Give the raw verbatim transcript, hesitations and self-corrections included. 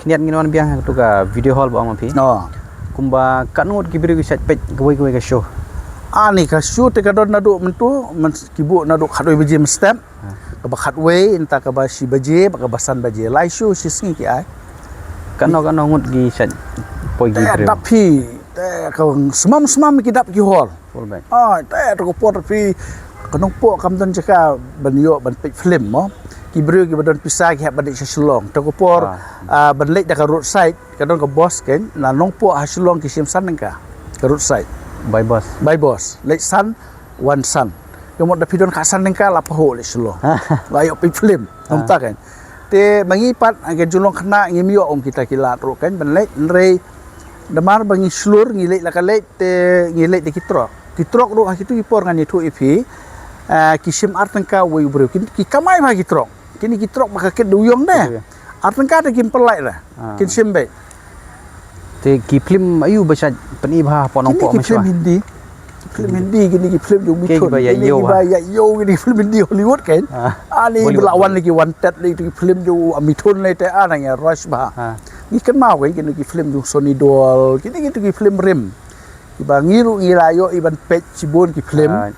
Niat ngin wan biang ha katu ka video hall ba ong ma phi. No. Kumba katno ngut ki briew ki shait peit kawei kawei ka show? Ani ka show te ka don naduh mynta, myn-, ki buh naduh khatwei baje mynstep. Kaba khatwei, nangta kaba shi baje, bad kaba san baje. Lai show shi sngi ki ai. Katno katno ngut ki shait poi ki Te briew? Dap phi, te ka smam smam ki dap ki hall. Full bag. Ah, te to ka por phi, ka Nongpoh kam don jaka ban ïoh ban peit film mo. Ki briew kiba don pisa ki hap ban leit sha Shillong. To ka por, Ah. ah, ban leit da ka roadside, ka don ka bus kein, na Nongpoh ha Shillong ki shim san tyngka. Ka roadside. By bus. By bus, leit san, wan san. Ka mut da phi don khatsan tyngka la pahuh leit Shillong. La ïoh peit film. Kumta kein. Te ma ngi pat, ka jinglong khynnah ngim ïoh ong kita ki lad ruh kein ban leit, hynrei namar ba ngi shlur, ngi leit la ka leit, te ngi leit da ki trok. Ki trok ruh ha kitu ki por ngan ïathuh ïa phi, ah, ki shim ar tyngka uwei u briew. Ki, ki kamai bha ki trok. Kine ki trok ba ka kit da u ïong de. Ïong. Ar tyngka te kim pynlait re. Ah. Kin shim beit. Te ki film aïu ba shait pyni bha hapoh Nongpoh Kine ki film mynshuwa? Hindi. Film Hindi, kine ki film jong Ki Mithun. ba ïa Kine ïoh ki ba. Ba ïa ïoh, kine ki film Hindi Hollywood kein. Ah. Ani Bollywood. Ba la wan lei ki wan tet lei ki film jong u Mithun lei te, ah, nang ïa rush bha. Ah. Ngi kynmaw kein kine ki film jong Sunny Deol, kine ki film rim. Kiba ngi ruh ngi la ïoh i ban peit shibun ki film. Ah.